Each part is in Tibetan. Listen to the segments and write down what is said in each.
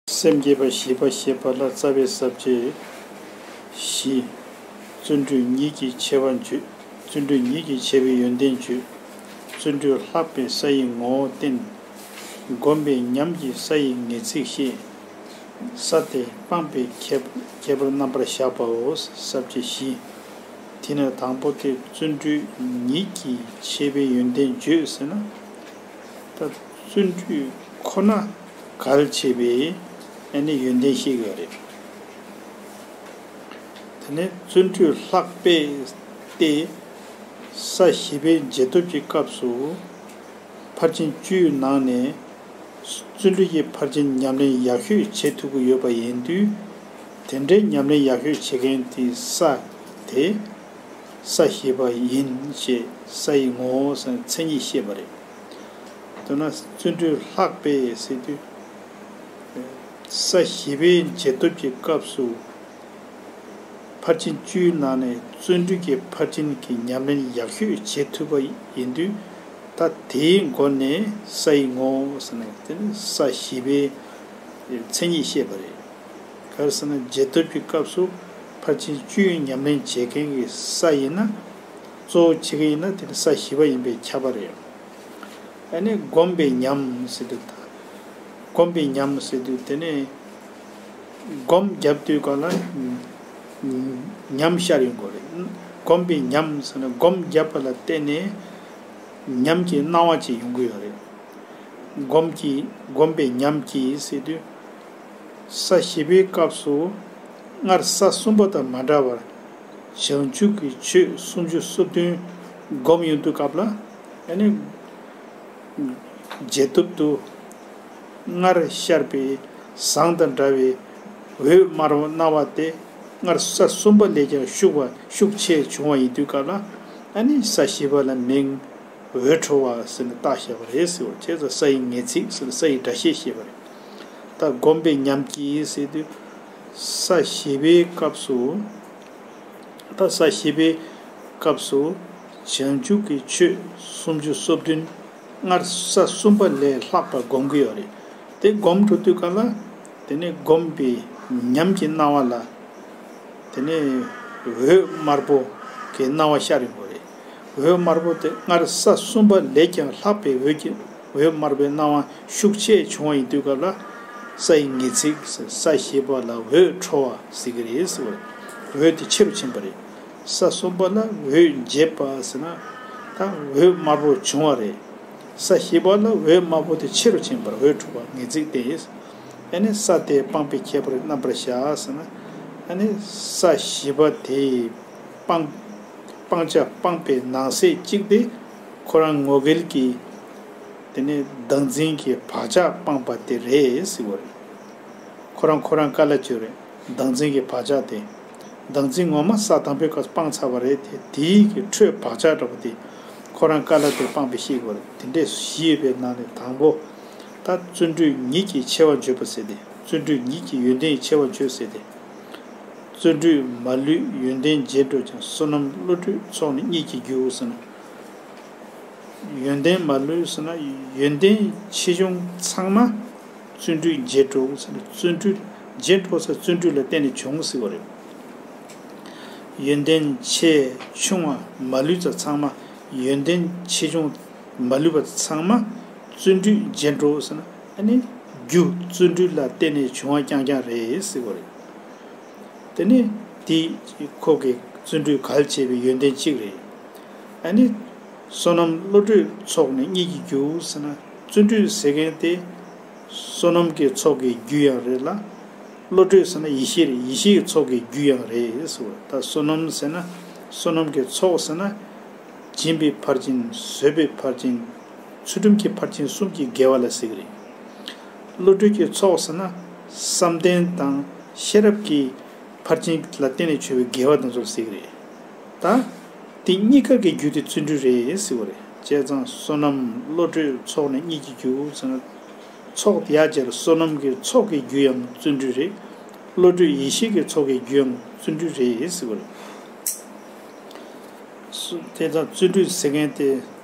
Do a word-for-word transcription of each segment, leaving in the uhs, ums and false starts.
སེམས་བསྐྱེད་པ་བཞི་པ་ཞེས་པ་ལ་རྩ་བའི་ས་བཅད་བཞི། བརྩོན་འགྲུས་ཉིད་ཀྱིས་ཆེ་བ་བརྗོད། བརྩོན་འགྲུས་ཉིད་ཀྱིས་ཆེ་བའི་ཡོན་ཏན་བརྗོད། བརྩོན་འགྲུས་ལྷག་པའི་ས་ཡི་ངོ་བོ་བསྟན། བསྒོམས་པའི་ཉམས་ཀྱིས་ས་ཡི་ངེས་ཚིག་བཤད། ས་དེ་སྤངས་པའི་ཁྱད་ཁྱད་པར་རྣམ་པར་བཞག་པའོ། ས་བཅད་བཞི། དེ་ནས་དང་པོ་དེ་བརྩོན་འགྲུས་ཉིད་ཀྱིས་ཆེ་བའི་ཡོན་ཏན་བརྗོད་ཟེར་ན། ད་བརྩོན་འགྲུས་ཁོ་ན་གལ་ཆེ་བའི་ཨ་ནི་ཡོན་ཏན་བཤད་ཡོད་རེད། དེ་ནས་བརྩོན་འགྲུས་ལྷག་པའི་སྟེ། ས་བཞི་པའི་རྗེས་ཐོབ་ཀྱི་སྐབས་སུ། ཕར་ཕྱིན་བཅུའི་ནང་ནས་བརྩོན་འགྲུས་ཀྱི་ཕར་ཕྱིན་ཉམས་ལེན་ཡག་ཤོས་བྱེད་ཐུབ་ཀྱི་ཡོད་པ་ཡིན་དུས། དེ་འདྲའི་ཉམས་ལེན་ཡག་ཤོས་བྱེད་མཁན་དེ་ས་དེ་ས་བཞི་པ་ཡིན་ཞེས་ས་ཡི་ངོ་བོ་ཟེར་མཚན་ཉིད་བཤད་པ་རེད། མདོར་ན་བརྩོན་འགྲུས་ལྷག་པའི་ཟེར་དུས། ས་བཞི་པའི་རྗེས་ཐོབ་ཀྱི་སྐབས་སུ། ཕར་ཕྱིན་བཅུའི་ནང་ནས་བརྩོན་འགྲུས་ཀྱི་ཕར་ཕྱིན་གྱི་ཉམས་ལེན་ཡག་ཤོས་བྱེད་ཐུབ་པ་ཡིན་དུས། ད་དེའི་སྒོ་ནས་ས་ཡི་ངོ་བོ་ཟེར་ནས་དེ་ནི་ས་བཞི་པའི་མཚན་ཉིད་བཤད་པ་རེད། ག་རེ་ཟེར་ན་རྗེས་ཐོབ་ཀྱི་སྐབས་སུ་ཕར་ཕྱིན་བཅུའི་ཉམས་ལེན་བྱེད་མཁན་གྱི་ས་ཡིན་ན། གཙོ་བོ་བྱེད་མཁན་ཡིན་ན་དེ་ནི་ས་བཞི་པ་ཡིན་པས་ཁྱབ་པ་རེད། ཨ་ནི་བསྒོམས་པའི་ཉམས་ཟེར་དུས་ད། བསྒོམས་པའི་ཉམས་ཟེར་དུས་དེ་ནི། སྒོམ་བརྒྱབ་དུས་ག་ལ། ཉམས་ཤར་ཡོང་དགོས་རེད། བསྒོམས་པའི་ཉམས་ཟེར་ན་སྒོམ་བརྒྱབ་པ་ལ་བརྟེན་ནས། ཉམས་ཀྱི་སྣང་བ་ཅིག་ཡོང་གི་ཡོད་རེད། སྒོམ་གྱི་བསྒོམས་པའི་ཉམས་ཀྱིས་ཟེར་དུས། ས་བཞི་པའི་སྐབས་སུ། སྔར་ས་གསུམ་པ་དང་མ་འདྲ་བར། བྱང་ཆུབ་ཀྱི་ཆོས་སུམ་ཅུ་སོ་བདུན་སྒོམ་ཡོང་དུས་སྐབས་ལ། ཨ་ནི། རྗེས་ཐོབ་ཏུ། སྔར་ཤར་བའི་ཟངས་དང་འདྲ་བའི་འོད་དམར་པོ་སྣང་བ་དེ། སྔར་ས་གསུམ་པ་ལས་ཀྱང་ཤུགས་པ་ཤུགས་ཆེ་བྱུང་བ་ཡིན་དུས་སྐབས་ལ། ཨ་ནི་ས་བཞི་པ་ལ་མིང་འོད་འཕྲོ་བ་ཟེར་ནས་བཏགས་བཞག་པ་རེད་ཟེར་བ་བྱས་ཙང་ས་ཡི་ངེས་ཚིག་ཟེར་ནས་ས་ཡི་སྒྲ་བཤད་བཤད་པ་རེད། ད་བསྒོམས་པའི་ཉམས་ཀྱིས་ཟེར་དུས། ས་བཞི་པའི་སྐབས་སུ། ད་ས་བཞི་པའི་སྐབས་སུ། བྱང་ཆུབ་ཀྱི་ཆོས་སུམ་ཅུ་སོ་བདུན། སྔར་ས་གསུམ་པ་ལས་ལྷག་པ་སྒོམ་གྱི་ཡོད་རེད། དེ་སྒོམ་འགྲོ་དུས་སྐབས་ལ། དེ་ནས་བསྒོམས་པའི་ཉམས་ཀྱི་སྣང་བ་ལ། དེ་ནས་འོད་དམར་པོ་གི་སྣང་བ་ཤར་ཡོང་གི་རེད། འོད་དམར་པོ་དེ་སྔར་ས་གསུམ་པ་ལས་ཀྱང་ལྷག་པའི་འོད་ཀྱི་འོད་དམར་པོའི་སྣང་བ་ཤུགས་ཆེ་བྱུང་བ་ཡིན་དུས་སྐབས་ལ། ས་ཡི་ངེས་ཚིག་ས་བཞི་པ་ལ་འོད་འཕྲོ་བ་ཟེར་གྱི་རེད་ཟེར་བ་རེད། འོད་དེ་ཆེ་རུ་ཕྱིན་པ་རེད། ས་གསུམ་པ་ལ་འོད་འབྱེད་པ་ཟེར་ན། ད་འོད་དམར་པོ་བྱུང་བ་རེད། ས་བཞི་པ་ལ་འོད་དམར་པོ་དེ་ཆེ་རུ་ཕྱིན་པར་འོད་འཕྲོ་བ་ངེས་ཚིག་སྟེ། ཨ་ནི་ས་དེ་སྤངས་པའི་ཁྱད་པར་རྣམ་པར་བཞག་ཟེར་ན། ཨ་ནི་ས་བཞི་པ་དེ་སྤང་སྤང་བྱ་སྤངས་པའི་ནང་གསེས་གཅིག་དེ་ཁོ་རང་ངོ་འགལ་གྱི། དེ་ནི་བདག་འཛིན་གྱི་བག་ཆགས་སྤངས་པ་དེ་རེད་ཟེར་བ་རེད། ཁོ་རང་ཁོ་རང་དཀའ་ལས་བརྗོད་རེད། བདག་འཛིན་གྱི་བག་ཆགས་དེ། བདག་འཛིན་ངོ་མ་ས་དང་པོའི་སྐབས་སུ་སྤངས་ཚར་བ་རེད་དེ། དེའི་གི་འཕྲོས་བག་ཆགས་འདྲ་པོ་དེ། ཁོ་རང་དཀའ་ལས་དེ་སྤངས་པའི་ཤེས་དགོས་རེད། དེ་འདྲས་བཞི་ཡོད་པའི་ནང་ནས་དང་པོ། ད་བརྩོན་འགྲུས་ཉིད་ཀྱིས་ཆེ་བ་བརྗོད་པ་ཟེར་ཏེ། བརྩོན་འགྲུས་ཉིད་ཀྱི་ཡོན་ཏན་ཆེ་བ་བརྗོད་ཟེར་ཏེ། བརྩོན་འགྲུས་མ་ལུས་ཡོན་ཏན་རྗེས་འགྲོ་ཀྱང་། བསོད་ནམས་བློ་གྲོས་ཚོགས་ནི་གཉིས་ཀྱི་རྒྱུ་ཟེར་ན། ཡོན་ཏན་མ་ལུས་ཟེར་ན་ཡོན་ཏན་ཆེ་ཆུང་ཚང་མ་བརྩོན་འགྲུས་རྗེས་འགྲོ་ཟེར་ན། བརྩོན་འགྲུས་རྗེས་འགྲོ་ས་བརྩོན་འགྲུས་ལ་བརྟེན་ནས་བྱུང་ཟེར་བ་རེད། ཡོན་ཏན་ཆེ་ཆུང་བ་མ་ལུས་ས་ཚང་མ། ཡོན་ཏན་ཆེ་ཆུང་མ་ལུས་པ་ཚང་མ་བརྩོན་འགྲུས་རྗེས་འགྲོ་ཟེར་ན། ཨ་ནི་རྒྱུ་བརྩོན་འགྲུས་ལ་བརྟེན་ནས་བྱུང་བ་རྐྱང་རྐྱང་རེད་ཟེར་བ་རེད། དེ་ནི་དེ་ཁོ་གི་བརྩོན་འགྲུས་གལ་ཆེ་བའི་ཡོན་ཏན་གཅིག་རེད། ཨ་ནི་བསོད་ནམས་བློ་གྲོས་ཚོགས་ནི་གཉིས་ཀྱི་རྒྱུ་ཟེར་ན། བརྩོན་འགྲུས་ཟེར་མཁན་དེ་བསོད་ནམས་ཀྱི་ཚོགས་ཀྱི་རྒྱུ་ཡང་རེད་ལ། བློ་གྲོས་ཟེར་ན་ཡེ་ཤེས་རེད། ཡེ་ཤེས་ཀྱི་ཚོགས་ཀྱི་རྒྱུ་ཡང་རེད་ཟེར་བ། ད་བསོད་ནམས་ཟེར་ན། བསོད་ནམས་ཀྱི་ཚོགས་ཟེར་ན། སྦྱིན་པའི་ཕར་ཕྱིན། བཟོད་པའི་ཕར་ཕྱིན། ཚུལ་ཁྲིམས་ཀྱི་ཕར་ཕྱིན་གསུམ་གྱི་དགེ་བ་ལ་ཟེར་གྱི་རེད། བློ་གྲོས་ཀྱི་ཚོགས་ཟེར་ན། བསམ་གཏན་དང་ཤེས་རབ་ཀྱི་ཕར་ཕྱིན་ལ་བརྟེན་ནས་བྱུང་བའི་དགེ་བ་དེ་ཚོ་ལ་ཟེར་གྱི་རེད། ད་དེ་གཉིས་ཀ་གི་རྒྱུ་དེ་བརྩོན་འགྲུས་རེད་ཟེར་བ་རེད། བྱས་ཙང་བསོད་ནམས་བློ་གྲོས་ཚོགས་ནི་གཉིས་ཀྱི་རྒྱུ་ཟེར་ན། ཚོགས་དེ་ཡར་སྦྱར། བསོད་ནམས་ཀྱི་ཚོགས་ཀྱི་རྒྱུ་ཡང་བརྩོན་འགྲུས་རེད། བློ་གྲོས་ཡེ་ཤེས་ཀྱི་ཚོགས་ཀྱི་རྒྱུ་ཡང་བརྩོན་འགྲུས་རེད་ཟེར་བ་རེད། སུ་དེ་དང་བརྩོན་འགྲུས་ཟེར་མཁན་དེ་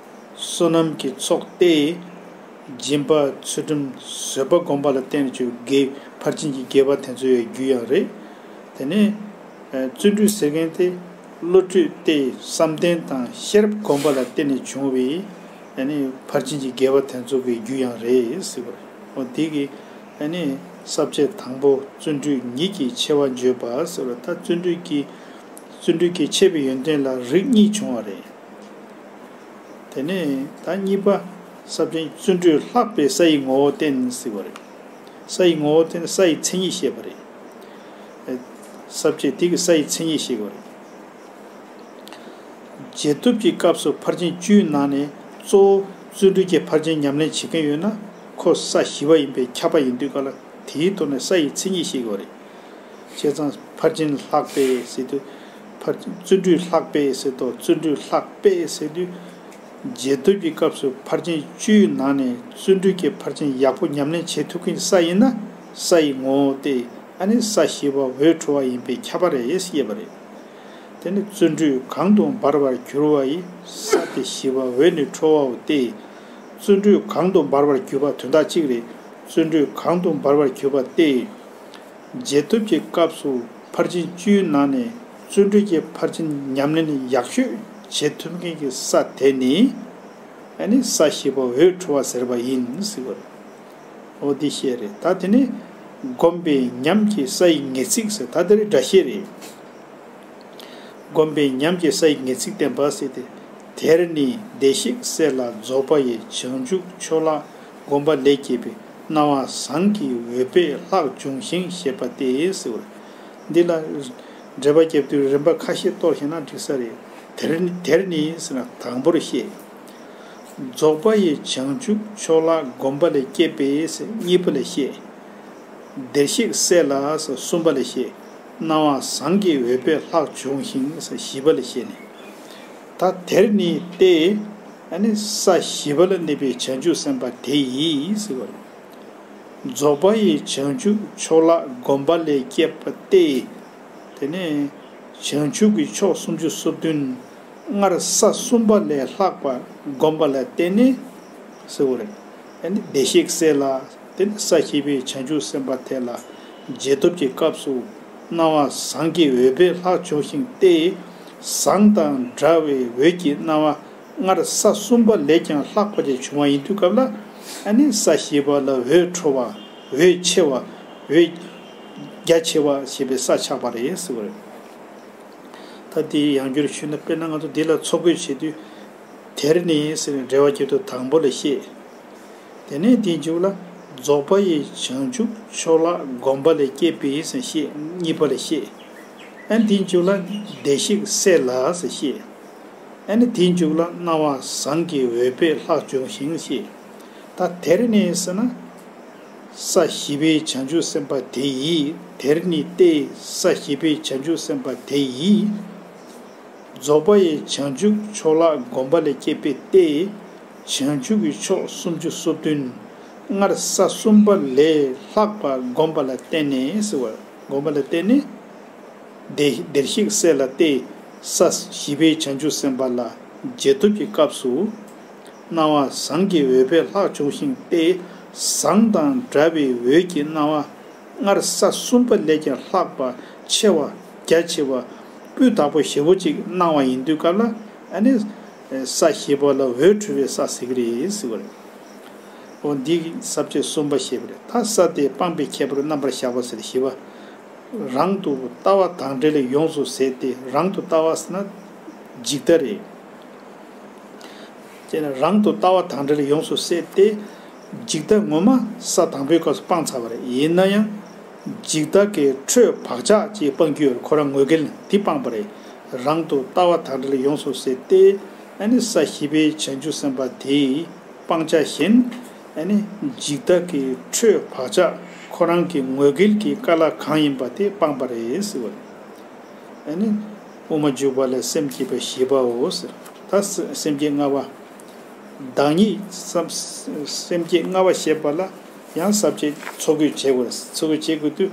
བསོད་ནམས་ཀྱི་ཚོགས་ཏེ། སྦྱིན་པ་ཚུལ་ཁྲིམས་བཟོད་པ་སྒོམ་པ་ལ་བརྟེན་ནས་བྱུང་དགེ་ ཕར་ཕྱིན་གྱི་དགེ་བ་དེ་ཚོའི་རྒྱུ་ཡང་རེད། དེ་ནས་བརྩོན་འགྲུས་ཟེར་མཁན་དེ་བློ་གྲོས་ཏེ་བསམ་གཏན་དང་ཤེས་རབ་སྒོམ་པ་ལ་བརྟེན་ནས་བྱུང་བའི་ཨ་ནི་ཕར་ཕྱིན་གྱི་དགེ་བ་དེ་ཚོ་གི་རྒྱུ་ཡང་རེད་ཟེར་བ་རེད། འོ་དེ་གི་ཨ་ནི་ས་བཅད་དང་པོ་བརྩོན་འགྲུས་ཉིད་ཀྱིས་ཆེ་བ་བརྗོད་པ་ཟེར་བ། ད་བརྩོན་འགྲུས་ཀྱི་བརྩོན་འགྲུས་ཀྱི་ཆེ་བའི་ཡོན་ཏན་ལ་རིགས་གཉིས་བྱུང་བ་རེད། དེ་ནས་ད་གཉིས་པ་ས་བཅད་བརྩོན་འགྲུས་ལྷག་པའི་ས་ཡི་ངོ་བོ་བསྟན་ཟེར་བ་རེད། ས་ཡི་ངོ་བོ་བསྟན་ས་ཡི་མཚན་ཉིད་བཤད་པ་རེད། ས་བཅད་དེ་གི་ས་ཡི་མཚན་ཉིད་བཤད་པ་རེད། རྗེས་ཐོབ་ཀྱི་སྐབས་སུ་ཕར་ཕྱིན་བཅུའི་ནང་ནས་གཙོ་བོ་བརྩོན་འགྲུས་ཀྱི་ཕར་ཕྱིན་ཉམས་ལེན་བྱེད་མཁན་ཡོད་ན་ཁོ་ས་བཞི་པ་ཡིན་པས་ཁྱབ་པ་ཡིན་དུས་ག་ལ་དེའི་ཐོག་ནས་ས་ཡི་མཚན་ཉིད་བཤད་དགོས་རེད། བྱས་ཙང་ཕར་ཕྱིན་ལྷག་པས་ཟེར་དུས། ཕར་བརྩོན་འགྲུས་ལྷག་པས་ཟེར་དོ། བརྩོན་འགྲུས་ལྷག་པས་ཟེར་དུས། རྗེས་ཐོབ་ཀྱི་སྐབས་སུ་ཕར་ཕྱིན་བཅུའི་ནང་ནས་བརྩོན་འགྲུས་ཀྱི་ཕར་ཕྱིན་ཡག་པོ་ཉམས་ལེན་བྱེད་ཐུབ་མཁན་ས་ཡིན་ན་ས་ཡི་ངོ་བོ་སྟེ། ཨ་ནི་ས་བཞི་པ་འོད་འཕྲོ་བ་ཡིན་པས་ཁྱབ་པ་རེད་ཞེས་པ་རེད། དེ་ནི་བརྩོན་འགྲུས་གང་དུ་འབར་བར་གྱུར་པ་ཡི་ས་དེ་བཞི་པ་འོད་ནི་འཕྲོ་བའོ་སྟེ། བརྩོན་འགྲུས་གང་དུ་འབར་བར་གྱུར་པ་དོན་དག་གཅིག་རེད། བརྩོན་འགྲུས་གང་དུ་འབར་བར་གྱུར་པ་སྟེ། རྗེས་ཐོབ་ཀྱི་སྐབས་སུ་ཕར་ཕྱིན་བཅུའི་ནང་ནས་བརྩོན་འགྲུས་ཀྱི་ཕར་ཕྱིན་ཉམས་ལེན་ཡག་ཤོས་བྱེད་ཐུབ་མཁན་གྱི་ས་དེ་ནི་ཨ་ནི་ས་བཞི་པ་འོད་འཕྲོ་བ་ཟེར་བ་ཡིན་ཟེར་བ་རེད། འོ་འདི་བཤད་རེད། ད་དེ་ནི་སྒོམ་པའི་ཉམས་ཀྱི་ས་ཡི་ངེས་ཚིག་ཟེར། ད་དེ་རིང་སྒྲ་བཤད་རེད། སྒོམ་པའི་ཉམས་ཀྱི་ས་ཡི་ངེས་ཚིག་བསྟན་པ་ཟེར་ཏེ། དེར་ནི་བདེ་གཤེགས་སྲས་ལ་རྫོགས་པ་ཡི་བྱང་ཆུབ་མཆོག་ལ་གོམས་པ་ལས་སྐྱེས་པའི་སྣང་བ་བཟང་གི་འོད་དཔག་ལྷག་བྱུང་ཞིང་ཞེས་པ་སྟེ་ཟེར་བ། འདི་ལ་འགྲེལ་པ་རྒྱབ་དུས་རིམ་པ་ཁ་ཤས་གཏོར་ཤེས་ན་འགྲིག་ས་རེད། དེར་དེར་ནི་ཟེར་ན་དང་པོར་བཤད། རྫོགས་པ་ཡི་བྱང་ཆུབ་མཆོག་ལ་གོམས་པ་ལས་སྐྱེས་པའི་ཟེར་གཉིས་པ་ལ་བཤད། བདེར་གཤེགས་སྲས་ལ་ཟེར་གསུམ་པ་ལ་བཤད། སྣང་བ་བཟང་གི་འོད་དཔག་ལྷག་བྱུང་ཞིང་ཟེར་བཞི་པ་ལ་བཤད་ནས། ད་དེར་ནི་སྟེ། ཨ་ནི་ས་བཞི་པ་ལ་གནས་པའི་བྱང་ཆུབ་སེམས་དཔའ་དེ་ཡིས་ཟེར་བ། རྫོགས་པ་ཡི་བྱང་ཆུབ་མཆོག་ལ་གོམས་པ་ལས་སྐྱེས་པ་སྟེ། དེ་ནས་བྱང་ཆུབ་ཀྱི་ཕྱོགས་སུམ་ཅུ་སོ་བདུན། སྔར་ས་གསུམ་པ་ལས་ལྷག་པར་བསྒོམས་པ་ལ་བརྟེན་ནས་ཟེར་བ་རེད། ཨ་ནི་བདེ་གཤེགས་སྲས་ལ་དེ་ནི་ས་བཞི་པའི་བྱང་ཆུབ་སེམས་དཔའ་དེ་ལ་རྗེས་ཐོབ་ཀྱི་སྐབས་སུ་སྣང་བ་བཟང་གི་འོད་དཔག་ལྷག་བྱུང་ཞིང་སྟེ། བཟང་དང་འདྲ་བའི་འོད་ཀྱི་སྣང་བ་སྔར་ས་གསུམ་པ་ལས་ཀྱང་ལྷག་པ་ཅིག་བྱུང་བ་ཡིན་དུས་སྐབས་ལ་ཨ་ནི་ས་བཞི་པ་ལ་འོད་འཕྲོ་བ། འོད་ཆེ་བ། འོད་རྒྱ་ཆེ་བ་ཞེས་པའི་ས་ཆགས་པ་རེད་ཟེར་བ་རེད། ད་དེའི་ཡང་བསྒྱུར་ཞུས་ན། དཔེར་ན་ང་ཚོ་འདི་ལ་འཚོ་དགོས་བྱེད་དུས། དེར་ནི་ཟེར་ནས་འགྲེལ་བ་རྒྱབ་དུས་དང་པོ་ལ་བཤད། དེ་ནས་དེའི་མཇུག་ལ་རྫོགས་པ་ཡི་བྱང་ཆུབ་མཆོག་ལ་གོམས་པ་ལས་སྐྱེས་པའི་ཟེར་བཤད། གཉིས་པ་ལ་བཤད། ཨ་ནི་དེའི་མཇུག་ལ་བདེ་གཤེགས་སྲས་ལ་ཟེར་བཤད། ཨ་ནི་དེའི་མཇུག་ལ་སྣང་བ་བཟང་གི་འོད་དཔག་ལྷག་བྱུང་ཞིང་བཤད། ད་དེར་ནི་ཟེར་ན། ས་བཞི་པའི་བྱང་ཆུབ་སེམས་དཔའ་དེ་ཡིས། དེར་ནི་སྟེ་ས་བཞི་པའི་བྱང་ཆུབ་སེམས་དཔའ་དེ་ཡིས། རྫོགས་པ་ཡི་བྱང་ཆུབ་མཆོག་ལ་གོམས་པ་ལས་སྐྱེས་པའི་སྟེ། བྱང་ཆུབ་ཀྱི་ཕྱོགས་སུམ་ཅུ་སོ་བདུན། སྔར་ས་གསུམ་པ་ལས་ལྷག་པར་བསྒོམས་པ་ལ་བརྟེན་ནས་ཟེར་བ། བསྒོམས་པ་ལ་བརྟེན་ནས། བདེ་བདེར་གཤེགས་སྲས་ལ་སྟེ། ས་བཞི་པའི་བྱང་ཆུབ་སེམས་དཔའ་ལ་རྗེས་ཐོབ་ཀྱི་སྐབས་སུ། སྣང་བ་བཟང་གི་འོད་དཔག་ལྷག་བྱུང་ཞིང་སྟེ། བཟང་དང་འདྲ་བའི་འོད་ཀྱི་སྣང་བ་སྔར་ས་གསུམ་པ་ལས་ཀྱང་ལྷག་པ་ཆེ་བ་རྒྱ་ཆེ་བ་སྤུས་དག་པོ་ཞེ་པོ་ཅིག་སྣང་བ་ཡིན་དུས་སྐབས་ལ་ཨ་ནི་ས་བཞི་པ་ལ་འོད་འཕྲོ་བའི་ས་ཟེར་གྱི་རེད་ཟེར་བ་རེད། འོ་འདི་ས་བཅད་གསུམ་པ་བཤད་པ་རེད། ད་ས་དེ་སྤངས་པའི་ཁྱད་པར་རྣམ་པར་གཞག་པ་ཟེར་བཞི་པ། རང་དུ་ལྟ་བ་དང་འབྲེལ་ཡོངས་སུ་ཟད་དེ། རང་དུ་ལྟ་བ་ཟེར་ན་འཇིག་ལྟ་རེད། དེ་ནས་རང་དུ་ལྟ་བ་དང་འབྲེལ་ཡོངས་སུ་ཟད་དེ། འཇིག་ལྟ་ངོ་མ་ས་དང་པོའི་སྐབས་སུ་སྤངས་ཚར་བ་རེད། ཡིན་ན་ཡང་འཇིག་ལྟ་གི་འཕྲོས་བག་ཆགས་ཅིག་སྤང་རྒྱུ་ཡོད་རེད། ཁོ་རང་ངོས་འགལ་འདི་སྤངས་པ་རེད། རང་དུ་ལྟ་བ་དང་འབྲེལ་ཡོངས་སུ་ཟད་དེ། ཨ་ནི་ས་བཞི་པའི་བྱང་ཆུབ་སེམས་དཔའ་དེའི་སྤང་བྱ་གཞན། ཨ་ནི་འཇིག་ལྟ་གི་འཕྲོས་བག་ཆགས་ཁོ་རང་གི་ངོས་འགལ་གྱི་རྐང་ལག་གང་ཡིན་པ་དེ་སྤངས་པ་རེད་ཟེར་བ་རེད། ཨ་ནི་དབུ་མ་འཇུག་པ་ལས་སེམས་བསྐྱེད་པ་བཞི་པའོ་ཟེར། ད་སེམས་བསྐྱེད་ལྔ་པ། བདག་ཉིད་སེམས་བསྐྱེད་ལྔ་པ་བཤད་པ་ལ་ཡང་ས་བཅད་འཚོ་གོས་བྱེད་དགོས། འཚོ་གོས་བྱེད་དགོས་དུས་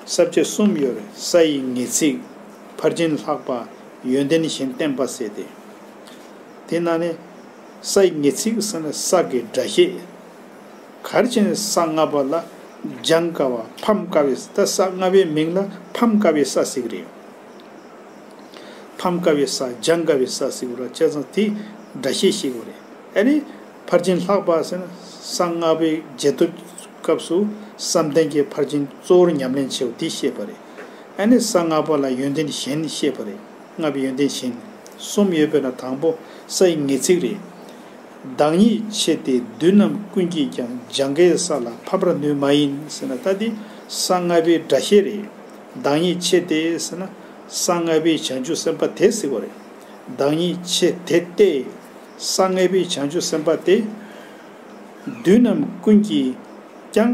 ས་བཅད་གསུམ་ཡོད་རེད། ས་ཡི་ངེས་ཚིག་ཕར་ཕྱིན་ལྷག་པ། ཡོན་ཏན་གཞན་བསྟན་པ་ཟེར་ཏེ། དེ་ནང་ནས་ས་ཡི་ངེས་ཚིག་ཟེར་ན་ས་གི་སྒྲ་བཤད། ག་རེ་བྱས་ནས་ས་ལྔ་པ་ལ་ སྦྱང་དཀའ་བ་ཕམ་དཀའ་བའི་ས། ད་ས་ལྔ་པའི་མིང་ལ་ཕམ་དཀའ་བའི་ས་ཟེར་གྱི་རེད། ཕམ་དཀའ་བའི་ས། སྦྱང་དཀའ་བའི་ས་ཟེར་གྱི་རེད། བྱས་ཙང་དེ་སྒྲ་བཤད་བཤད་དགོས་རེད། ཨ་ནི་ཕར་ཕྱིན་ལྷག་པ་ཟེར་ན་ས་ལྔ་པའི་རྗེས་ཐོབ་སྐབས་སུ་བསམ་གཏན་གྱི་ཕར་ཕྱིན་གཙོ་བོར་ཉམས་ལེན་བྱེད་པ་དེ་བཤད་པ་རེད། ཨ་ནི་ས་ལྔ་པ་ལ་ཡོན་ཏན་གཞན་བཤད་པ་རེད། ལྔ་པའི་ཡོན་ཏན་གཞན་གསུམ་ཡོད་པས་ན་དང་པོ་ས་ཡི་ངེས་ཚིག་རེད། བདག་ཉིད་ཆེ་སྟེ་བདུད་རྣམས་ཀུན་གྱིས་ཀྱང་། སྦྱང་དཀའི་ས་ལ་ཕམ་པར་ནུས་མ་ཡིན་ཟེར་ན། ད་འདི་ས་ལྔ་པའི་སྒྲ་བཤད་རེད། བདག་ཉིད་ཆེ་སྟེ་ཟེར་ན་ས་ལྔ་པའི་བྱང་ཆུབ་སེམས་དཔའ་དེ་ཟེར་བ་རེད། བདག་ཉིད་ཆེ་སྟེ་སྟེ། ས་ལྔ་པའི་བྱང་ཆུབ་སེམས་དཔའ་དེ། བདུད་རྣམས་ཀུན་གྱིས་ཀྱང་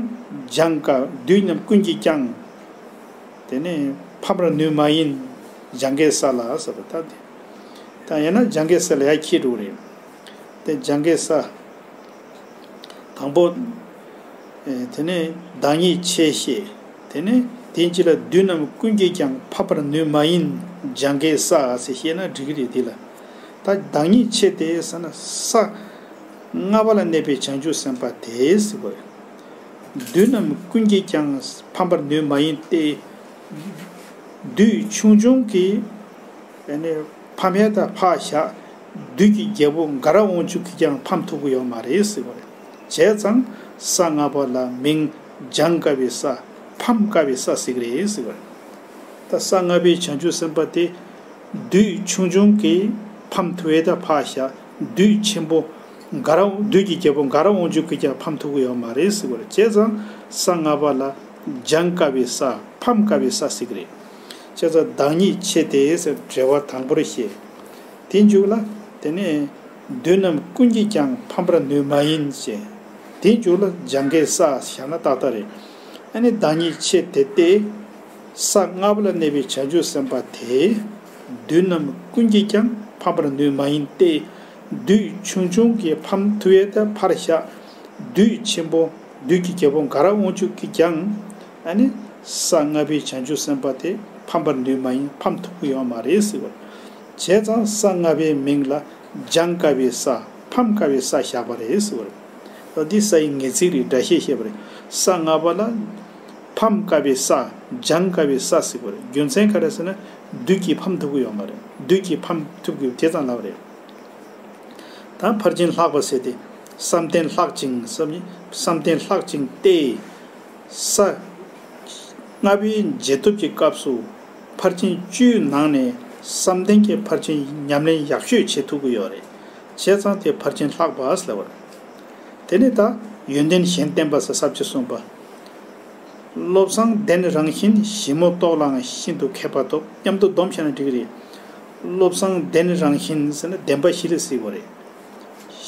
སྦྱང་དཀའ། བདུད་རྣམས་ཀུན་གྱིས་ཀྱང་དེ་ནས་ཕམ་པར་ནུས་མ་ཡིན། སྦྱང་དཀའི་ས་ལ་ཟེར་བ་ད་དེ། ད་ཡང་ན་སྦྱང་དཀའི་ས་ལ་ཡར་འཁྱེར་འགྲོ་གི་རེད། དེ་སྦྱང་དཀའི་ས། དང་པོ། ཨེ། དེ་ནས་བདག་ཉིད་ཆེ་ཞེས། དེ་ནས་དེའི་རྗེས་ལ་བདུད་རྣམས་ཀུན་གྱིས་ཀྱང་ཕམ་པར་ནུས་མ་ཡིན། སྦྱང་དཀའི་ས་ཟེར་བཤད་ན་འགྲིག་གི་རེད། དེ་ལ་ད་བདག་ཉིད་ཆེ་སྟེ་ཟེར་ན་ས་ལྔ་པ་ལ་གནས་པའི་བྱང་ཆུབ་སེམས་དཔའ་དེ་ཟེར་བ་རེད། བདུད་རྣམས་ཀུན་གྱིས་ཀྱང་ཕམ་པར་ནུས་མ་ཡིན་ཏེ། བདུད་ཆུང་ཆུང་གིས་ཨ་ནི་ཕམ་ཡས་ད་ཕར་བཞག་བདུད་ཀྱི་རྒྱལ་པོ་དགའ་རབ་དབང་ཕྱུག་གིས་ཀྱང་ཕམ་ཐུབ་ཀྱི་ཡོད་མ་རེད་ཟེར་བ་རེད། བྱས་ཙང་ས་ལྔ་པ་ལ་མིང་སྦྱང་དཀའ་བའི་ས། ཕམ་དཀའ་བའི་ས་ཟེར་གྱི་རེད་ཟེར་བ་རེད། ད་ས་ལྔ་པའི་བྱང་ཆུབ་སེམས་དཔའ་དེ་བདུད་ཆུང་ཆུང་གིས་ཕམ་ཐུབ་ཡས་ད་ཕར་བཞག་བདུད་ཆེན་པོ་དགའ་རབ། བདུད་ཀྱི་རྒྱལ་པོ་དགའ་རབ་དབང་ཕྱུག་གིས་ཀྱང་ཕམ་ཐུབ་ཀྱི་ཡོད་མ་རེད་ཟེར་བ་རེད། བྱས་ཙང་ས་ལྔ་པ་ལ་སྦྱང་དཀའ་བའི་ས། ཕམ་དཀའ་བའི་ས་ཟེར་གྱི་རེད། བྱས་ཙང་བདག་ཉིད་ཆེ་སྟེ་ཟེར་འགྲེལ་པ་དང་པོར་བཤད། དེའི་མཇུག་ལ་དེ་ནས་བདུད་རྣམས་ཀུན་གྱིས་ཀྱང་ཕམ་པར་ནུས་མ་ཡིན་ཞེས། དེའི་མཇུག་ལ་སྦྱང་དཀའི་ས་བཞག་ན་ཏག་ཏག་རེད། ཨ་ནི་བདག་ཉིད་ཆེ་སྟེ་སྟེ། ས་ལྔ་པ་ལ་གནས་པའི་བྱང་ཆུབ་སེམས་དཔའ་དེས། བདུད་རྣམས་ཀུན་གྱིས་ཀྱང་ཕམ་པར་ནུས་མ་ཡིན་ཏེ། བདུད་ཆུང་ཆུང་གིས་ཕམ་ཐུབ་ཡས་ད་ཕར་བཞག་བདུད་ཆེན་པོ་བདུད་ཀྱི་རྒྱལ་པོ་དགའ་རབ་དབང་ཕྱུག་གིས་ཀྱང་ཨ་ནི་ས་ལྔ་པའི་བྱང་ཆུབ་སེམས་དཔའ་དེ་ཕམ་པར་ནུས་མ་ཡིན། ཕམ་ཐུབ་ཀྱི་ཡོད་མ་རེད་ཟེར་བ་རེད། བྱས་ཙང་ས་ལྔ་པའི་མིང་ལ་སྦྱང་དཀའ་བའི་ས། ཕམ་དཀའ་བའི་ས་བཞག་པ་རེད་ཟེར་བ་རེད། འདི་ས་ཡི་ངེས་ཚིག་རེད། སྒྲ་བཤད་བཤད་པ་རེད། ས་ལྔ་པ་ལ་ཕམ་དཀའ་བའི་ས། སྦྱང་དཀའ་བའི་ས་ཟེར་བ་རེད། རྒྱུ་མཚན་ག་རེ་ཟེར་ན་བདུད་ཀྱིས་ཕམ་ཐུབ་ཀྱི་ཡོད་མ་རེད། བདུད་ཀྱིས་ཕམ་ཐུབ་ཀྱི་དེ་ཙམ་ལབ་པ་རེད། ད་ཕར་ཕྱིན་ལྷག་པ་ཟེར་ཏེ། བསམ་གཏན་ལྷག་ཅིང་བསམ། བསམ་གཏན་ལྷག་ཅིང་སྟེ། ས་ལྔ་པའི་རྗེས་ཐོབ་ཀྱི་སྐབས་སུ་ཕར་ཕྱིན་བཅུའི་ནང་ནས་བསམ་གཏན་གྱི་ཕར་ཕྱིན་ཉམས་ལེན་ཡག་ཤོས་བྱེད་ཐུབ་ཀྱི་ཡོད་རེད། བྱས་ཙང་དེ་ཕར་ཕྱིན་ལྷག་པ་ཟེར་བ་རེད། དེ་ནས་ད་ཡོན་ཏན་གཞན་བསྟན་པ་ཟེར་ས་བཅུ་གསུམ་པ། བློ་བཟང་ལྡན་རང་བཞིན་ཞིབ་མོ་རྟོགས་ལའང་ཤིན་ཏུ་མཁས་པ་ཐོབ། མཉམ་དུ་སྡོམ་བྱས་ན་འགྲིག་གི་རེད། བློ་བཟང་ལྡན་རང་བཞིན་ཟེར་ན་བདེན་པ་བཞི་ལ་ཟེར་བ་རེད།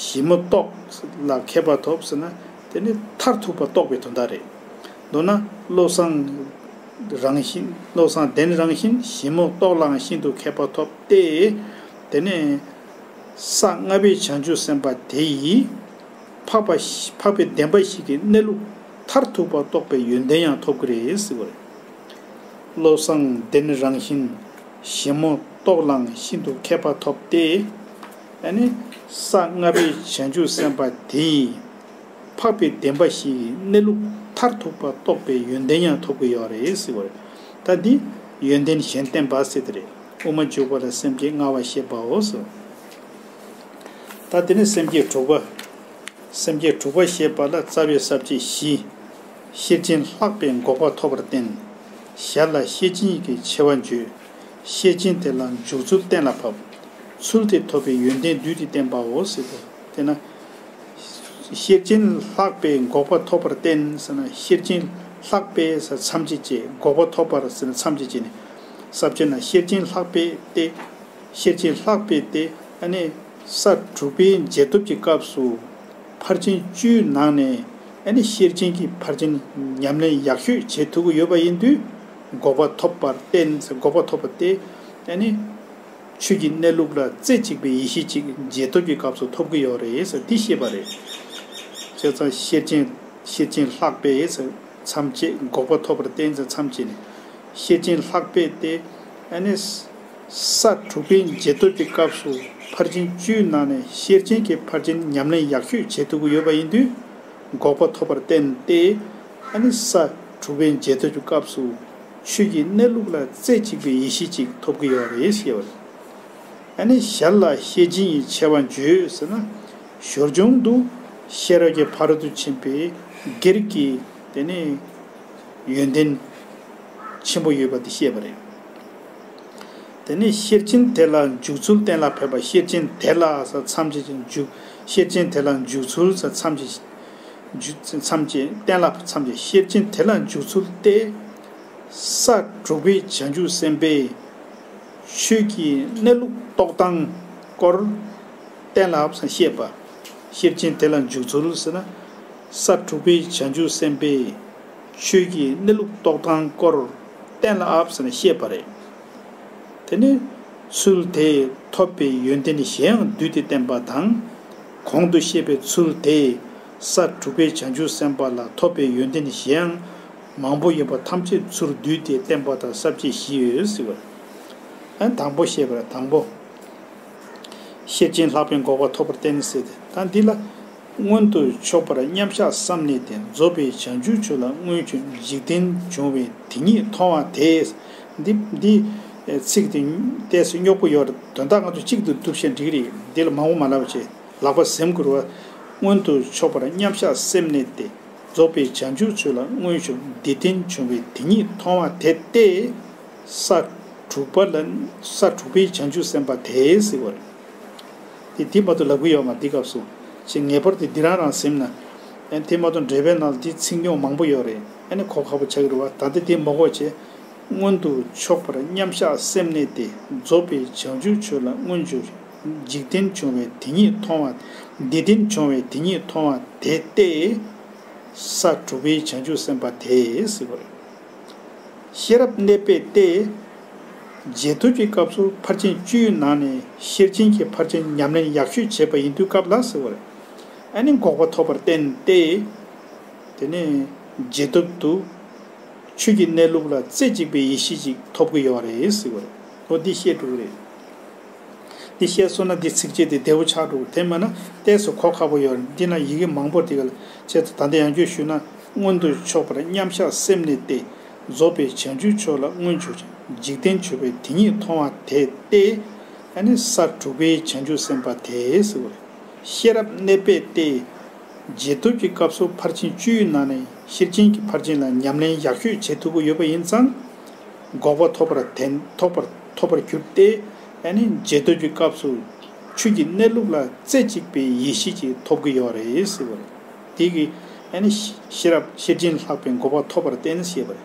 ཞིབ་མོ་རྟོགས་ལ་མཁས་པ་ཐོབ་ཟེར་ན་དེ་ནི་མཐར་ཐུག་པ་རྟོགས་པའི་དོན་དག་རེད། མདོར་ན་བློ་བཟང་རང་བཞིན། བློ་བཟང་ལྡན་རང་བཞིན་ཞིབ་མོ་རྟོགས་ལའང་ཤིན་ཏུ་མཁས་པ་ཐོབ་སྟེ། དེ་ནས་ས་ལྔ་པའི་བྱང་ཆུབ་སེམས་དཔའ་དེ་ཡིས། འཕགས་པ་ཞི། འཕགས་པའི་བདེན་པ་བཞི་གི་གནས་ལུགས་མཐར་ཐུག་པ་རྟོགས་པའི་ཡོན་ཏན་ཡང་ཐོབ་ཀྱི་རེད་ཟེར་བ་རེད། བློ་བཟང་ལྡན་རང་བཞིན་ཞིབ་མོ་རྟོགས་ལའང་ཤིན་ཏུ་མཁས་པ་ཐོབ་སྟེ། ཨ་ནི་ས་ལྔ་པའི་བྱང་ཆུབ་སེམས་དཔའ་དེ་ཡིས་འཕགས་པའི་བདེན་པ་བཞི་ཡི་གནས་ལུགས་མཐར་ཐུག་པ་རྟོགས་པའི་ཡོན་ཏན་ཡང་ཐོབ་ཀྱི་ཡོད་རེད་ཟེར་བ་རེད། ད་འདི་ཡོན་ཏན་གཞན་བསྟན་པ་ཟེར་དེ་རེད། དབུ་མ་འཇུག་པ་ལ་སེམས་བསྐྱེད་ལྔ་པ་བཤད་པའོ་ཟེར། ད་དེ་ནས་སེམས་བསྐྱེད་དྲུག་པ། སེམས་བསྐྱེད་དྲུག་པ་བཤད་པ་ལ་རྩ་བའི་ས་བཅད་བཞི། ཤེར་ཕྱིན་ལྷག་པས་འགོག་པ་ཐོབ་པར་བསྟན། ཞར་ལ་ཤེར་ཕྱིན་གྱི་ཆེ་བ་བརྗོད། ཤེར་ཕྱིན་དེ་ལ་འཇུག་ཚུལ་གཏན་ལ་ཕབ། ཚུལ་དེ་ཐོབ་པའི་ཡོན་ཏན་བསྡུས་ཏེ་བསྟན་པའོ་ཟེར་ཏེ། དེས་ན། ཤེར་ཕྱིན་ལྷག་པས་འགོག་པ་ཐོབ་པར་བསྟན་ཟེར་ན། ཤེར་ཕྱིན་ལྷག་པས་ཟེར་མཚམས་གཅིག་བཅད། འགོག་པ་ཐོབ་པར་ཟེར་ན་མཚམས་གཅིག་བཅད་ནས། ས་བཅད་ན་ཤེར་ཕྱིན་ལྷག་པས་ཏེ། ཤེར་ཕྱིན་ལྷག་པས་ཏེ། ཨ་ནི་ས་དྲུག་པའི་རྗེས་ཐོབ་ཀྱི་སྐབས་སུ་ཕར་ཕྱིན་བཅུའི་ནང་ནས་ཨ་ནི་ཤེར་ཕྱིན་གྱི་ཕར་ཕྱིན་ཉམས་ལེན་ཡག་ཤོས་བྱེད་ཐུབ་ཀྱི་ཡོད་པ་ཡིན་དུས། འགོག་པ་ཐོབ་པར་བསྟན། འགོག་པ་ཐོབ་པ་སྟེ། ཨ་ནི་ཆོས་ཀྱི་གནས་ལུགས་ལ་རྩེ་གཅིག་པའི་ཡེ་ཤེས་གཅིག་རྗེས་ཐོབ་ཀྱི་སྐབས་སུ་ཐོབ་ཀྱི་ཡོད་རེད་ཟེར་འདི་བཤད་པ་རེད། བྱས་ཙང་ཤེར་ཕྱིན། ཤེར་ཕྱིན་ལྷག་པས་ཟེར་མཚམས་བཅད། འགོག་པ་ཐོབ་པར་བསྟན་ཟེར་མཚམས་བཅད་ནས། ཤེར་ཕྱིན་ལྷག་པས་ཏེ། ཨ་ནི་ས་དྲུག་པའི་རྗེས་ཐོབ་ཀྱི་སྐབས་སུ་ཕར་ཕྱིན་བཅུའི་ནང་ནས་ཤེར་ཕྱིན་གྱི་ཕར་ཕྱིན་ཉམས་ལེན་ཡག་ཤོས་བྱེད་ཐུབ་ཀྱི་ཡོད་པ་ཡིན་དུས། འགོག་པ་ཐོབ་པར་བསྟན་ཏེ། ཨ་ནི་ས་དྲུག་པའི་འཇལ་ཐབས་ཀྱི་སྐབས་སུ་ཆོས་ཀྱི་གནས་ལུགས་ལ་རྩེ་གཅིག་པའི་ཡེ་ཤེས་ཅིག་ཐོབ་ཀྱི་ཡོད་རེད་ཞེས་པ་རེད། ཨ་ནི་ཞར་ལ་ཤེར་ཕྱིན་གྱི་ཆེ་བ་བརྗོད་ཟེར་ན། ཞོར་བྱུང་དུ་ཤེས་རབ་ཀྱི་ཕ་རོལ་ཏུ་ཕྱིན་པའི་སྒེར་གྱི་དེ་ནི་ཡོན་ཏན་ཆེན་པོ་ཡོད་པ་དེ་བཤད་པ་རེད། དེ་ནས་ཤེར་ཕྱིན་དེ་ལ་འཇུག་ཚུལ་གཏན་ལ་ཕེབས་པ། ཤེར་ཕྱིན་དེ་ལ་ཟེར་མཚམས་བཅད་ཅིང་འཇུག་ཤེར་ཕྱིན་དེ་ལ་འཇུག་ཚུལ་ཟེར་མཚམས་བཅད། འཇུག་མཚམས་བཅད་གཏན་ལ་ཕེབས་མཚམས་བཅད། ཤེར་ཕྱིན་དེ་ལ་འཇུག་ཚུལ་ཏེ། ས་དྲུག་པའི་བྱང་ཆུབ་སེམས་དཔའི་ཆོས་ཀྱི་གནས་ལུགས་རྟོགས་སྟངས་སྐོར་གཏན་ལ་ཕེབས་ཟེར་བཤད་པ། ཤེར་ཕྱིན་དེ་ལ་འཇུག་ཚུལ་ཟེར་ན། ས་དྲུག་པའི་བྱང་ཆུབ་སེམས་དཔའི་ཆོས་ཀྱི་གནས་ལུགས་རྟོགས་སྟངས་སྐོར་གཏན་ལ་ཕེབས་ཟེར་ནས་བཤད་པ་རེད། དེ་ནས་ཚུལ་དེས་ཐོབ་པའི་ཡོན་ཏན་གཞན་ཡང་བསྡུས་ཏེ་བསྟན་པ་དང་། གོང་དུ་བཤད་པའི་ཚུལ་དེས་ས་དྲུག་པའི་བྱང་ཆུབ་སེམས་དཔའ་ལ་ཐོབ་པའི་ཡོན་ཏན་གཞན་ཡང་མང་པོ་ཡོད་པ་ཐམས་ཅད་ཚུར་བསྡུས་ཏེ་བསྟན་པ་དང་ས་བཅད་བཞི་ཡོད་ཟེར་བ། ཨ་དང་པོ་བཤད་པར་དང་པོ། ཤེར་ཕྱིན་ལྷག་པའི་འགོག་པ་ཐོབ་པར་བསྟན་ཟེར་ཏེ། ད་འདི་ལ་མངོན་དུ་ཕྱོགས་པར་མཉམ་གཞག་བསམ་ནས་ཏེ། རྫོགས་པའི་བྱང་ཆུབ་མཆོག་ལ་སྔོན་བྱོན། འཇིག་རྟེན་འབྱུང་བའི་དེ་ཉིད་མཐོང་བ་དེས། འདི་འདི་ཚིག་དེ་ཏོག་ཙམ་རྙོག་པོ་ཡོད་རེད། དོན་དག་ང་ཚོ་གཅིག་ཏུ་བསྡུ་བྱས་འགྲིག་གི་རེད། འདི་ལ་མང་པོ་མ་ལབ་བྱས་ལག་པ་ཟིན་དགོས་རེད་བ། མངོན་དུ་ཕྱོགས་པར་མཉམ་གཞག་སེམས་གནས་ཏེ། རྫོགས་པའི་བྱང་ཆུབ་མཆོག་ལ་སྔོན་བྱོན། འཇིག་རྟེན་འབྱུང་བའི་དེ་ཉིད་མཐོང་བ་དེ་སྟེ། ས་དྲུག་པ་ལ་ས་དྲུག་པའི་བྱང་ཆུབ་སེམས་དཔའ་དེ་ཟེར་བ་རེད། དེ་དེ་མ་གཏོགས་ལབ་གི་ཡོད་མ་རེད། འདི་སྐབས་སུ་ཅིག་ངེས་པར་དུ་འདི་རང་རང་ཟིན་ན། ཨ་ནི་དེ་མ་གཏོགས་འགྲེལ་པའི་ནང་ལ་དེ་ཚིག་རྙོག་མང་པོ་ཡོད་རེད། ཨ་ནི་གོ་ཁག་པོ་ཆགས་ཀྱི་རེད་བ། ད་ལྟ་དེ་མ་གོ་བྱས། མངོན་དུ་ཕྱོགས་པར་མཉམ་གཞག་སེམས་གནས་ཏེ། རྫོགས་པའི་བྱང་ཆུབ་མཆོག་ལ་སྔོན་བྱོན། འཇིག་རྟེན་འབྱུང་བའི་དེ་ཉིད་མཐོང་བ། འཇིག་རྟེན་འབྱུང་བའི་དེ་ཉིད་མཐོང་བ་དེ་སྟེ། ས་དྲུག་པའི་བྱང་ཆུབ་སེམས་དཔའ་དེ་ཟེར་བ་རེད། ཤེས་རབ་གནས་པས་ཏེ། རྗེས་ཐོབ་ཀྱི་སྐབས་སུ་ཕར་ཕྱིན་བཅུའི་ནང་ནས་ཤེར་ཕྱིན་གྱི་ཕར་ཕྱིན་ཉམས་ལེན་ཡག་ཤོས་བྱས་པ་ཡིན་དུས་སྐབས་ལ་ཟེར་བ་རེད། ཨ་ནི་འགོག་པ་ཐོབ་པར་བསྟན་ཏེ། དེ་ནས་རྗེས་ཐོབ་ཏུ་ཆོས་ཀྱི་གནས་ལུགས་ལ་རྩེ་གཅིག་པའི་ཡེ་ཤེས་ཅིག་ཐོབ་ཀྱི་ཡོད་རེད་ཟེར་བ་རེད། འོ་འདི་བཤད་འགྲོ་གི་རེད། འདི་བཤད་སོང་ན་འདི་ཚིགས་བཅད་འདི་བདེ་པོ་ཆགས་འགྲོ་གི། དེ་མིན་ན་ཏོག་ཙམ་གོ་ཁག་པོ་ཡོད་རེད། འདི་ན་ཡི་གེ་མང་པོ་འདི་ག་ལ་བྱས་ད་ལྟ་ཡང་བསྐྱར་ཞུས་ན། མངོན་དུ་ཕྱོགས་པར་མཉམ་གཞག་སེམས་གནས་ཏེ། རྫོགས་པའི་བྱང་ཆུབ་མཆོག་ལ་སྔོན་བྱོན། འཇིག་རྟེན་འབྱུང་བའི་དེ་ཉིད་མཐོང་བ་དེ་སྟེ། ཨ་ནི་ས་དྲུག་པའི་བྱང་ཆུབ་སེམས་དཔའ་དེ་ཟེར་བ་རེད། ཤེས་རབ་གནས་པས་ཏེ། རྗེས་ཐོབ་ཀྱི་སྐབས་སུ་ཕར་ཕྱིན་བཅུའི་ནང་ནས་ཤེར་ཕྱིན་གྱི་ཕར་ཕྱིན་ལ་ཉམས་ལེན་ཡག་ཤོས་བྱེད་ཐུབ་ཀྱི་ཡོད་པ་ཡིན་ཙང་། འགོག་པ་ཐོབ་པར་བསྟན། ཐོབ་པར་ཐོབ་པར་གྱུར་ཏེ། ཨ་ནི་རྗེས་ཐོབ་ཀྱི་སྐབས་སུ་ཆོས་ཀྱི་གནས་ལུགས་ལ་རྩེ་གཅིག་པའི་ཡེ་ཤེས་ཀྱིས་ཐོབ་ཀྱི་ཡོད་རེད་ཟེར་བ་རེད། དེ་གིས་ཨ་ནི་ཤེས་རབ་ཤེར་ཕྱིན་ལྷག་པའི་འགོག་པ་ཐོབ་པར་བསྟན་ཞེས་པ་རེད།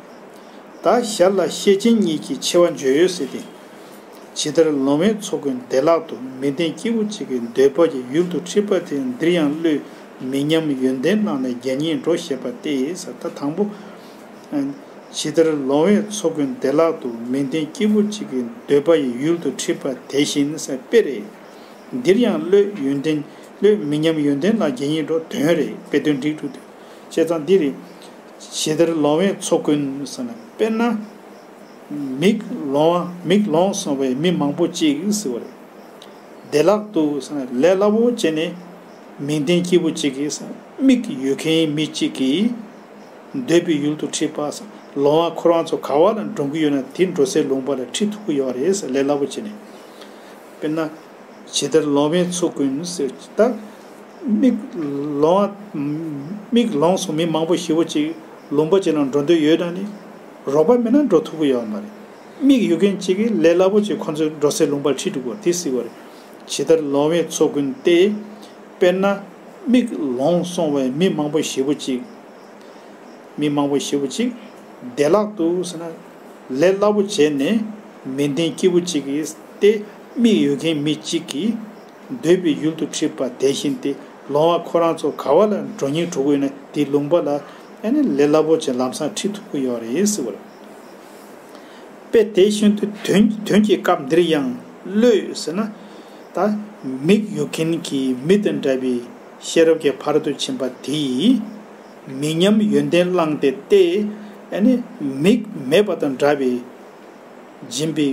ད་ཞར་ལ་ཤེར་ཕྱིན་གཉིས་ཀྱི་ཆེ་བ་བརྗོད་ཡོད་ཟེར་ཏེ། ཇི་ལྟར་ལོང་བའི་ཚོགས་ཀུན་བདེ་བླག་ཏུ། མི་ལྡན་སྐྱེས་བུ་གཅིག་གི་འདོད་པ་ཡི། ཡུལ་དུ་འཁྲིད་པ་དེ། འདིར་ཡང་བློས་མི་ཉམས་ཡོན་ཏན་བླངས་ནས། རྒྱལ་སྙིང་འགྲོ་ཞེས་པ་སྟེ། ཟེར་ད་དང་པོ། ཇི་ལྟར་ལོང་བའི་ཚོགས་ཀུན་བདེ་བླག་ཏུ། མི་ལྡན་སྐྱེས་བུ་གཅིག་གི་འདོད་པ་ཡི། ཡུལ་དུ་འཁྲིད་པ་དེ་བཞིན་ཟེར་དཔེ་རེད། འདིར་ཡང་བློས་ཡོན་ཏན་བློས་མི་ཉམས་ཡོན་ཏན་བླངས། རྒྱལ་སྙིང་འགྲོ་དོན་རེད། དཔེ་དོན་འགྲིག་འགྲོ་དོན། བྱས་ཙང་འདི་རེད། ཇི་ལྟར་ལོང་བའི་ཚོགས་ཀུན་ཟེར་ན། དཔེར་ན། མིག་ལོང་བ་མིག་ལོང་སོང་བའི་མི་མང་པོ་གཅིག་ཟེར་བ་རེད། བདེ་བླག་ཏུ་ཟེར་ན་ལས་སླ་པོ་བྱས་ནས་མི་ལྡན་སྐྱེས་བུ་གཅིག་གིས་ཟེར་ན། མིག་ཡོད་མཁན་མི་གཅིག་གིས་འདོད་པའི་ཡུལ་དུ་འཁྲིད་པ་ཟེར་ན། ལོང་བ་ཁོ་རང་ཚོ་ག་བ་ལ་འགྲོ་གི་ཡོད་ན་དེ་འགྲོ་སའི་ལུང་པ་ལ་ཁྲིད་ཐུབ་ཀྱི་ཡོད་རེད་ཟེར། ལས་སླ་པོ་བྱས་ནས། དཔེར་ན། ཇི་ལྟར་ལོང་བའི་ཚོགས་ཀུན་ཟེར། ད་མིག་ལོང་བ་མིག་ལོང་སོང་མི་མང་པོ་ཞེ་པོ་ཅིག་ལུང་པ་ཅིག་ལ་འགྲོ་འདོད་ཡོད་ན་ནི། རོགས་པ་མེད་ན་འགྲོ་ཐུབ་ཀྱི་ཡོད་མ་རེད། མིག་ཡོད་མཁན་གཅིག་གིས་ལས་སླ་པོ་ཅིག་ཁོ་ཚོའི་འགྲོ་སའི་ལུང་པར་ཁྲིད་འགྲོ་དགོས་དེ་ཟེར་བ་རེད། ཇི་ལྟར་ལོང་བའི་ཚོགས་ཀུན་ཏེ། དཔེར་ན། མིག་ལོང་སོང་བའི་མི་མང་པོ་ཞེ་པོ་ཅིག་མི་མང་པོ་ཞེ་པོ་ཅིག་བདེ་བླག་ཏུ་ཟེར་ན། ལས་སླ་པོ་བྱས་ནས་མི་ལྡན་སྐྱེས་བུ་གཅིག་གིས་ཏེ། མིག་ཡོད་མཁན་མི་གཅིག་གིས་འདོད་པའི་ཡུལ་དུ་ཁྲིད་པ་དེ་བཞིན་ཏེ། ལོང་བ་ཁོ་རང་ཚོ་ག་བ་ལ་འགྲོ་སྙིང་བྲོ་གི་ཡོད་ན་དེའི་ལུང་པ་ལ་ཨ་ནི་ལས་སླ་པོ་བྱས་ལམ་སང་ཁྲིད་ཐུབ་ཀྱི་ཡོད་རེད་ཟེར་བ་རེད། དཔེ་དེ་བཞིན་དུ་དོན་དོན་གྱི་སྐབས་འདིར་ཡང་བློས་ཟེར་ན། ད་མིག་ཡོད་མཁན་གྱི་མི་དང་འདྲ་བའི་ཤེས་རབ་ཀྱི་ཕ་རོལ་ཏུ་ཕྱིན་པ་དེ་ཡིས་མི་ཉམས་ཡོན་ཏན་བླངས་ཏེ་སྟེ། ཨ་ནི་མིག་མེད་པ་དང་འདྲ་བའི་སྦྱིན་པའི་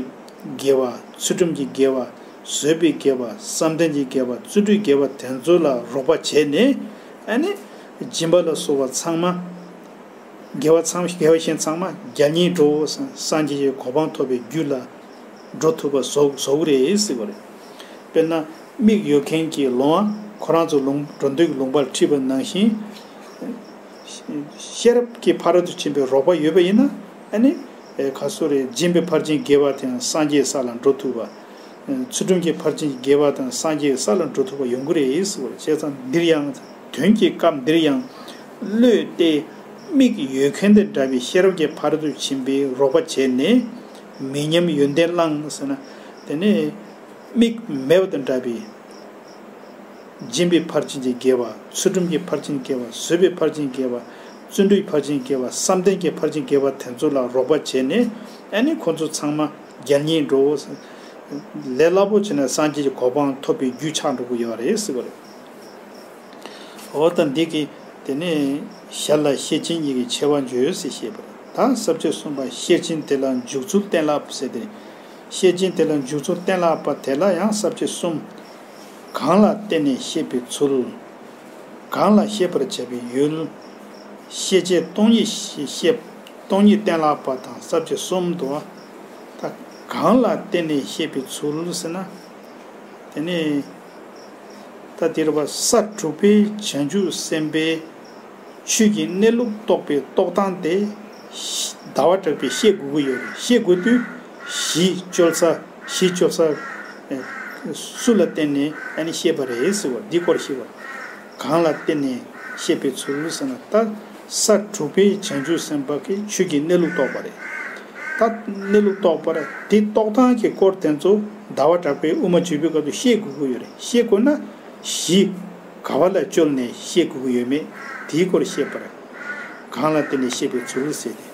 དགེ་བ། ཚུལ་ཁྲིམས་ཀྱི་དགེ་བ། བཟོད་པའི་དགེ་བ། བསམ་གཏན་གྱི་དགེ་བ། བརྩོན་འགྲུས་དགེ་བ་དེ་ཚོ་ལ་རོགས་པ་བྱས་ནས། ཨ་ནི་སྦྱིན་པ་ལ་སོགས་པ་ཚང་མ་ དགེ་བ་ཚང་དགེ་བ་གཞན་ཚང་མ་རྒྱལ་ཉིད་འགྲོ། སངས་རྒྱས་ཀྱི་གོ་འཕང་ཐོབ་པའི་རྒྱུ་ལ་འགྲོ་ཐུབ་པ་བཟོ་བཟོ་གི་རེད་ཟེར་བ་རེད། དཔེར་ན། མིག་ཡོད་མཁན་གྱི་ལོང་བ་ཁོ་རང་ཚོ་ལུང་འགྲོ་འདོད་ཀྱི་ལུང་པར་ཁྲིད་པ་ནང་བཞིན། ཤེས་རབ་ཀྱི་ཕ་རོལ་ཏུ་ཕྱིན་པའི་རོགས་པ་ཡོད་པ་ཡིན་ན། ཨ་ནི། ཨེ་ག་སོ་རེ་སྦྱིན་པའི་ཕར་ཕྱིན་དགེ་བ་དང་སངས་རྒྱས་ས་ལ་འགྲོ་ཐུབ་པ། ཚུལ་ཁྲིམས་ཀྱི་ཕར་ཕྱིན་དགེ་བ་དང་སངས་རྒྱས་ས་ལ་འགྲོ་ཐུབ་པ་ཡོང་གི་རེད་ཟེར་བ་རེད། བྱས་ཙང་འདིར་ཡང་། དོན་གྱི་སྐབས་འདིར་ཡང་། བློས་ཏེ། མིག་ཡོད་མཁན་དང་འདྲ་བའི་ཤེས་རབ་ཀྱི་ཕ་རོལ་ཏུ་ཕྱིན་པའི་རོགས་པ་བྱས་ནས། མི་ཉམས་ཡོན་ཏན་བླང་ཟེར་ན། དེ་ནས། མིག་མེད་པ་དང་འདྲ་བའི། སྦྱིན་པའི་ཕར་ཕྱིན་གྱི་དགེ་བ། ཚུལ་ཁྲིམས་ཀྱི་ཕར་ཕྱིན་དགེ་བ། བཟོད་པའི་ཕར་ཕྱིན་དགེ་བ། བརྩོན་འགྲུས་ཕར་ཕྱིན་དགེ་བ། བསམ་གཏན་གྱི་ཕར་ཕྱིན་དགེ་བ་དེ་ཚོ་ལ་རོགས་པ་བྱས་ནས། ཨ་ནི་ཁོ་ཚོ་ཚང་མ་རྒྱལ་ཉིད་འགྲོ། ལས་སླ་པོ་བྱས་ན་སངས་རྒྱས་ཀྱི་གོ་འཕང་ཐོབ་པའི་རྒྱུ་ཆགས་འགྲོ་གི་ཡོད་རེད་ཟེར་བ་རེད། འོ་ད་འདི་གི་དེ་ནས་ཞར་ལ་ཤེར་ཕྱིན་གཉིས་ཀྱི་ཆེ་བ་བརྗོད་ཟེར་བཤད་པ་རེད། ད་ས་བཅད་གསུམ་པ་ཤེར་ཕྱིན་དེ་ལ་འཇུག་ཚུལ་གཏན་ལ་དབབ་ཟེར་ཏེ། ཤེར་ཕྱིན་དེ་ལ་འཇུག་ཚུལ་གཏན་ལ་དབབ་པ་དེ་ལ་ཡང་ས་བཅད་གསུམ། གང་ལ་བརྟེན་ནས་ཤེས་པའི་ཚུལ། གང་ལ་ཤེས་པར་བྱ་བའི་ཡུལ། ཤེས་བྱེད་སྟོང་ཉིད་ཤེས་སྟོང་ཉིད་གཏན་ལ་དབབ་པ་དང་ས་བཅད་གསུམ་དུ། ད་གང་ལ་བརྟེན་ནས་ཤེས་པའི་ཚུལ་ཟེར་ན། དེ་ནས་ད་དེ་རེད་པ། ས་དྲུག་པའི་བྱང་ཆུབ་སེམས་དཔའི་ཆོས་ཀྱི་གནས་ལུགས་རྟོགས་པའི་རྟོགས་སྟངས་དེ་ཟླ་བ་གྲགས་པས་ཤེས་དགོས་ཀྱི་ཡོད་རེད། ཤེས་དགོས་དུས་གཞི་བཅོལ་ས་གཞི་བཅོལ་ས་སུ་ལ་བརྟེན་ནས་ཨ་ནི་ཤེས་པ་རེད་ཟེར་བ་འདི་སྐོར་ཤེས་པ། གང་ལ་བརྟེན་ནས་ཤེས་པའི་ཚུལ་ཟེར་ན། ད་ས་དྲུག་པའི་བྱང་ཆུབ་སེམས་དཔའ་གི་ཆོས་ཀྱི་གནས་ལུགས་རྟོགས་པ་རེད། ད་གནས་ལུགས་རྟོགས་པར་དེ་རྟོགས་སྟངས་ཀྱི་སྐོར་དེ་ཚོ་ཟླ་བ་གྲགས་པས་དབུ་མ་འཇུག་པའི་སྐབས་སུ་ཤེས་དགོས་ཀྱི་ཡོད་རེད། ཤེས་དགོས་ན་གཞི་ག་བ་ལ་བཅོལ་ནས་ཤེས་དགོས་ཀྱི་ཡོད་མེད་དེའི་སྐོར་བཤད་པར། གང་ལ་བརྟེན་ནས་ཤེས་པའི་ཚུལ་ཟེར་ཏེ།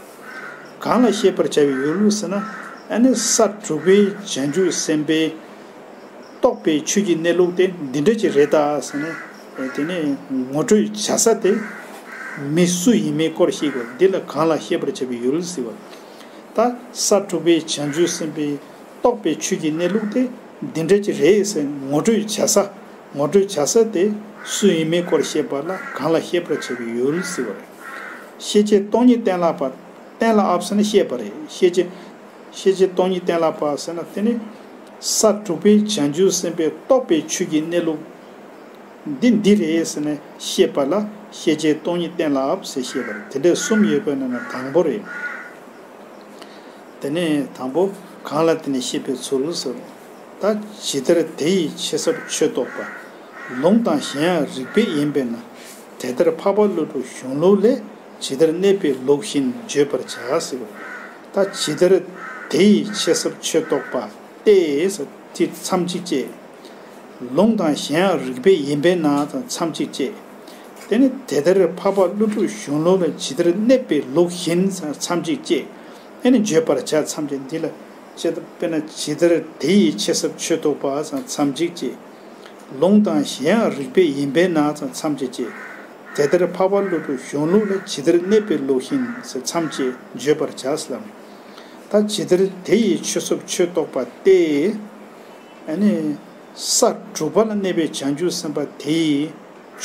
གང་ལ་ཤེས་པར་བྱ་བའི་ཡུལ་ཟེར་ན། ཨ་ནི་ས་དྲུག་པའི་བྱང་ཆུབ་སེམས་དཔའི་རྟོགས་པའི་ཆོས་ཀྱི་གནས་ལུགས་དེ་འདི་འདྲ་ཅིག་རེད་ད་ཟེར་ནས། དེ་ནས་ངོ་སྤྲོད་བྱ་ས་དེ་མི་སུ་ཡིན་མིན་སྐོར་ཤེས་དགོས། འདི་ལ་གང་ལ་ཤེས་པར་བྱ་བའི་ཡུལ་ཟེར་བ། ད་ས་དྲུག་པའི་བྱང་ཆུབ་སེམས་དཔའི་རྟོགས་པའི་ཆོས་ཀྱི་གནས་ལུགས་དེ་འདི་འདྲ་ཅིག་རེད་ཟེར་ངོ་སྤྲོད་བྱ་ས། ངོ་སྤྲོད་བྱ་ས་དེ་སུ་ཡིན་མིན་སྐོར་བཤད་པ་ལ་གང་ལ་ཤེས་པར་བྱ་བའི་ཡུལ་ཟེར་བ་རེད། ཤེས་བྱེད་སྟོང་ཉིད་གཏན་ལ་དབབ། གཏན་ལ་དབབ་ཟེར་ན་ཤེས་པ་རེད། ཤེས་བྱེད། ཤེས་བྱེད་སྟོང་ཉིད་གཏན་ལ་དབབ་ཟེར་ན་དེ་ནི། ས་དྲུག་པའི་བྱང་ཆུབ་སེམས་དཔའི་རྟོགས་པའི་ཆོས་ཀྱི་གནས་ལུགས། འདི་འདི་རེད་ཟེར་ནས་ཤེས་པ་ལ་ཤེས་བྱེད་སྟོང་ཉིད་གཏན་ལ་དབབ་ཟེར་བཤད་པ་རེད། དེ་འདྲའི་གསུམ་ཡོད་པའི་ནང་ནས་དང་པོ་རེད། དེ་ནས་དང་པོ་གང་ལ་བརྟེན་ནས་ཤེས་པའི་ཚུལ་ཟེར། ད་ཇི་ལྟར་དེ་ཡི་ཆེས་ཟབ་ཆོས་རྟོགས་པ། ལུང་དང་གཞན་ཡང་རིགས་པས་ཡིན་པས་ན། དེ་ལྟར་འཕགས་པ་ཀླུ་སྒྲུབ་གཞུང་ལུགས་ལས། ཇི་ལྟར་གནས་པའི་ལུགས་བཞིན་བརྗོད་པར་བྱ་ཟེར། ད་ཇི་ལྟར་དེ་ཡི་ཆེས་ཟབ་ཆོས་རྟོགས་པ་སྟེ་ཟེར་དེ་མཚམས་གཅིག་བཅད། ལུང་དང་གཞན་ཡང་རིགས་པས་ཡིན་པས་ན་མཚམས་གཅིག་བཅད། དེ་ནི་དེ་ལྟར་འཕགས་པ་ཀླུ་སྒྲུབ་གཞུང་ལུགས་ལ་ཇི་ལྟར་གནས་པའི་ལུགས་བཞིན་མཚམས་གཅིག་བཅད། ཨེ་ནི་བརྗོད་པར་བྱ་མཚམས་གཅིག་འདི་ལ་བྱེད་དུ་དཔེར་ན་ཇི་ལྟར་དེ་ཡི་ཆེས་ཟབ་ཆོས་རྟོགས་པ་མཚམས་གཅིག་བཅད། ལུང་དང་གཞན་ཡང་རིགས་པས་ཡིན་པས་ན་མཚམས་གཅིག་བཅད། དེ་ལྟར་འཕགས་པ་ཀླུ་སྒྲུབ་གཞུང་ལུགས་ལ་ཇི་ལྟར་གནས་པའི་ལུགས་བཞིན་མཚམས་གཅིག་བརྗོད་པར་བྱ་ཟེར་ལ། ད་ཇི་ལྟར་དེ་ཡི་ཆོས་ཟབ་ཆོས་རྟོགས་པ་སྟེ། ཨ་ནི། ས་དྲུག་པ་ལ་གནས་པའི་བྱང་ཆུབ་སེམས་དཔའ་དེ་ཡི་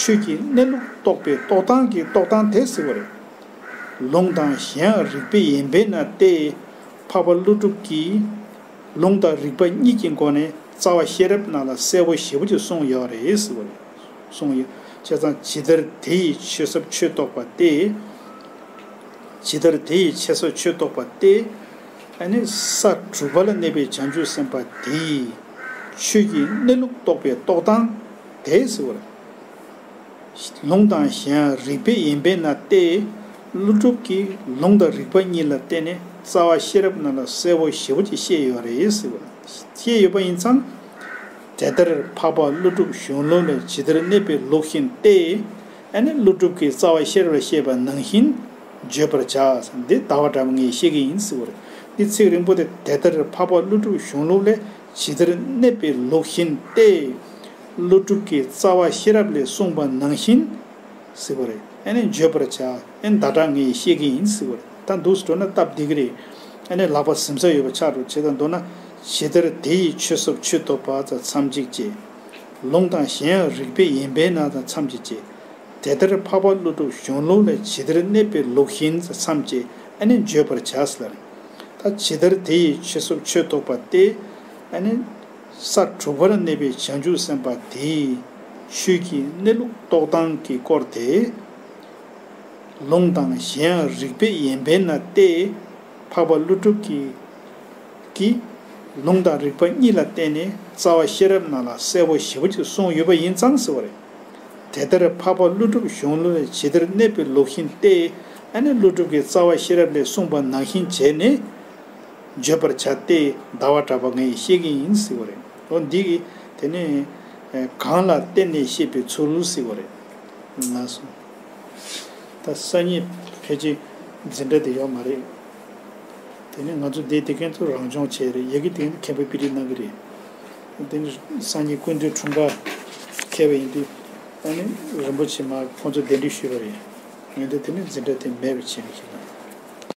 ཆོས་ཀྱི་གནས་ལུགས་རྟོགས་པའི་རྟོགས་སྟངས་ཀྱི་རྟོགས་སྟངས་དེ་ཟེར་བ་རེད། ལུང་དང་གཞན་ཡང་རིགས་པས་ཡིན་པས་ན་སྟེ། འཕགས་པ་ཀླུ་སྒྲུབ་ཀྱིས་ལུང་དང་རིགས་པ་གཉིས་ཀྱི་སྒོ་ནས་རྩ་བ་ཤེས་རབ་ནང་ལ་གསལ་པོ་ཞེ་པོ་ཅིག་གསུངས་ཡོད་རེད་ཟེར་བ་རེད། གསུངས་ཡོད། བྱས་ཙང་ཇི་ལྟར་དེ་ཡི་ཆོས་ཟབ་ཆོས་རྟོགས་པ་སྟེ། ཇི་ལྟར་དེ་ཡི་ཆོས་ཟབ་ཆོས་རྟོགས་པ་སྟེ། ཨ་ནི་ས་དྲུག་པ་ལ་གནས་པའི་བྱང་ཆུབ་སེམས་དཔའ་དེ་ཡི་ཆོས་ཀྱི་གནས་ལུགས་རྟོགས་པའི་རྟོགས་སྟངས་དེ་ཟེར་བ་རེད། ལུང་དང་གཞན་ཡང་རིགས་པས་ཡིན་པས་ན་སྟེ། ཀླུ་སྒྲུབ་ཀྱིས་ལུང་དང་རིགས་པ་གཉིས་ལ་བརྟེན་ནས་རྩ་བ་ཤེས་རབ་ནང་ལ་གསལ་པོ་ཞེ་པོ་ཅིག་བཤད་ཡོད་རེད་ཟེར་བ། བཤད་ཡོད་པ་ཡིན་ཙང་། དེ་ལྟར་འཕགས་པ་ཀླུ་སྒྲུབ་གཞུང་ལུགས་ལས་ཇི་ལྟར་གནས་པའི་ལུགས་བཞིན་ཏེ། ཨ་ནི་ཀླུ་སྒྲུབ་ཀྱིས་རྩ་བ་ཤེས་རབ་ལ་བཤད་པ་ནང་བཞིན་བརྗོད་པར་བྱ། འདི་ཟླ་བ་གྲགས་པས་ངས་བཤད་ཀྱི་ཡིན་ཟེར་བ་རེད། འདི་ཚིག་རིང་པོ་དེ་དེ་ལྟར་འཕགས་པ་ཀླུ་སྒྲུབ་གཞུང་ལུགས་ལས་ཇི་ལྟར་གནས་པའི་ལུགས་བཞིན་ཏེ། ཀླུ་སྒྲུབ་ཀྱིས་རྩ་བ་ཤེས་རབ་ལས་གསུངས་པ་ནང་བཞིན་ཟེར་བ་རེད། ཨ་ནི་བརྗོད་པར་བྱ། ཨ་ནི་ཟླ་གྲགས་ངས་བཤད་ཀྱི་ཡིན་ཟེར་བ་རེད། ད་འདུག་སེ་འགྲོ་ན་སྟབས་བདེ་གི་རེད། ཨ་ནི་ལག་པ་ཟིན་ས་ཡོད་པ་ཆགས་འགྲོ། བྱས་ཙང་མདོར་ན་ཇི་ལྟར་དེ་ཡི་ཆོས་ཟབ་ཆོས་རྟོགས་པ་ཙམ་མཚམས་གཅིག་བཅད། ལུང་དང་གཞན་ཡང་རིགས་པས་ཡིན་པས་ན་ཙམ་མཚམས་གཅིག་བཅད། དེ་ལྟར་འཕགས་པ་ཀླུ་སྒྲུབ་གཞུང་ལུགས་ལས་ཇི་ལྟར་གནས་པའི་ལུགས་བཞིན་མཚམས་བཅད་ཨ་ནི་བརྗོད་པར་བྱ་ཟེར། ད་ཇི་ལྟར་དེ་ཡི་ཕྱི་སོགས་ཆོས་རྟོགས་པ་སྟེ། ཨ་ནི་ས་དྲུག་པར་གནས་པའི་བྱང་ཆུབ་སེམས་དཔའ་དེའི་ཆོས་ཀྱི་གནས་ལུགས་རྟོགས་སྟངས་ཀྱི་སྐོར་དེ། ལུང་དང་གཞན་ཡང་རིགས་པས་ཡན་པས་ན་སྟེ། འཕགས་པ་ཀླུ་སྒྲུབ་ཀྱིས་ཀྱིས་ལུང་དང་རིགས་པ་གཉིས་ལ་བརྟེན་ནས་རྩ་བ་ཤེས་རབ་ནང་ལ་གསལ་པོ་ཞེ་པོ་ཅིག་གསུངས་ཡོད་པ་ཡིན་ཙང་ཟེར་བ་རེད། དེ་ལྟར་འཕགས་པ་ཀླུ་སྒྲུབ་གཞུང་ལུགས་ལས་ཇི་ལྟར་གནས་པའི་ལུགས་བཞིན་ཏེ། ཨ་ནི་ཀླུ་སྒྲུབ་ཀྱིས་རྩ་བ་ཤེས་རབ་ལས་གསུངས་པ་ནང་བཞིན་བྱས་ནས་བརྗོད་པར་བྱ་སྟེ། ཟླ་བ་གྲགས་པ་ངས་བཤད་ཀྱི་ཡིན་ཟེར་བ་རེད། འོ་འདི་གིས་དེ་ནས་གང་ལ་བརྟེན་ནས་བཤད་པའི་ཚུལ་ཟེར་བ་རེད། ལགས་སོ། ད་སང་ཉིན་ཕལ་ཆེར་འཛིན་གྲྭ་དེ་ཡོད་མ་རེད། དེ་ནས་ང་ཚོ་འདི་དེ་གན་ཚོ་རང་སྦྱོང་བྱས་རེད། ཡ་གི་དེ་གན་ཚོ་མཁན་པོ་པི་ཏི་གནང་གི་རེད། དེ་ནས་སང་ཉིན་སྐུ་མདུན་འཁྲུངས་སྐར་འཁེལ་བ་ཡིན་དུས། ཨ་ནི་རིན་པོ་ཆེ་མ་ཁོང་ཚོ་གདན་འདྲེན་ཞུས་པ་རེད། ཡིན་དུས་དེ་ནས་འཛིན་གྲྭ་དེ་མེད་པ་བྱས་ནས་ཁྱེད་ལ།